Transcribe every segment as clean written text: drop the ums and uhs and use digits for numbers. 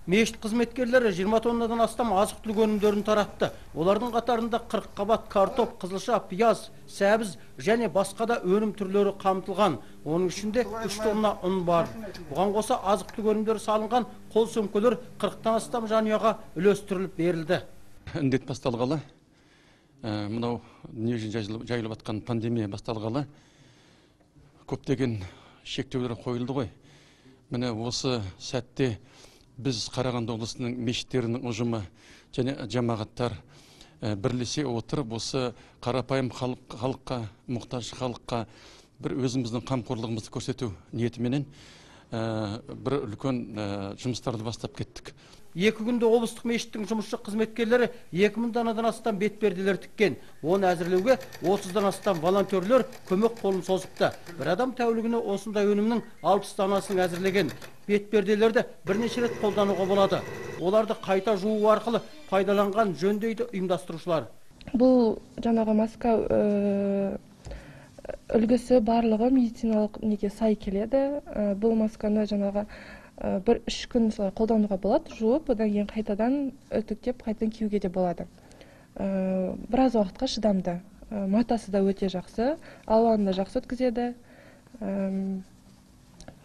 Мешіт қызметкерлері 20 тоннадан астам азық-түлік өнімдерін таратты. Олардың қатарында 40 қабат картоп, қызылша, пияз, сәбіз және басқа да өнім түрлері қамтылған. Оның ішінде 3 тонна ұн бар. Бұған қоса азық-түлік өнімдері салынған қол сөмкелер 40-тан астам жанұяға үлестіріліп берілді. Індет басталғалы, мынау дүниежүзіне жайылып жатқан пандемия басталғалы көптеген шектеулер қойылды ғой. Міне осы сәтте біз Қарағанды облысының мешіттерінің ұжымы және жамағаттар бірлесе отырып, осы қарапайым халыққа, мұқтаж халыққа бір өзіміздің қамқорлығымызды көрсету ниетіменен бір үлкен жұмыстарды бастап кеттік. Екі күнде облыстық мешіттің жұмысшы қызметкерлері 2000 данадан астам бетперделер тіккен. Оны әзірлеуге 30-дан астам волонтерлер көмек қолын созыпты. Бір адам тәулігіне осындай өнімнің 60 данасын әзірлеген. Бетперделерді бірнеше рет қолдануға болады. Оларды қайта жуу арқылы пайдаланған жөн дейді ұйымдастырушылар. Бұл жаңағы маска үлгісі барлығы медициналық неге сай келеді. Бұл масканы жаңағы бір 3 күн солай қолдануға болады, жуып, одан кейін қайтадан үтіктеп, қайтадан киюге де болады. Біраз уақытқа шыдамды. Матасы да өте жақсы, ауаны да жақсы өткізеді.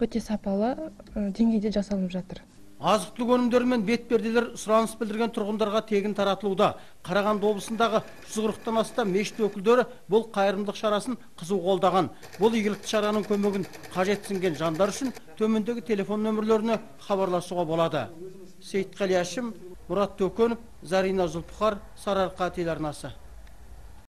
Өте сапалы деңгейде жасалынып жатыр. Азық-түлік өнімдері мен бетперделер сұраныс білдірген тұрғындарға тегін таратылуда. Қарағанды облысындағы 140-тан астам мешіт өкілдері бұл қайырымдылық шарасын қызу қолдаған. Бұл игілікті шараның көмегін қажетсінген жандар үшін төмендегі телефон нөмірлеріне хабарласуға болады. Сейітқали Әшім, Мұрат Төкенов, Зарина Зұлпықар, Сарыарқа телеарнасы.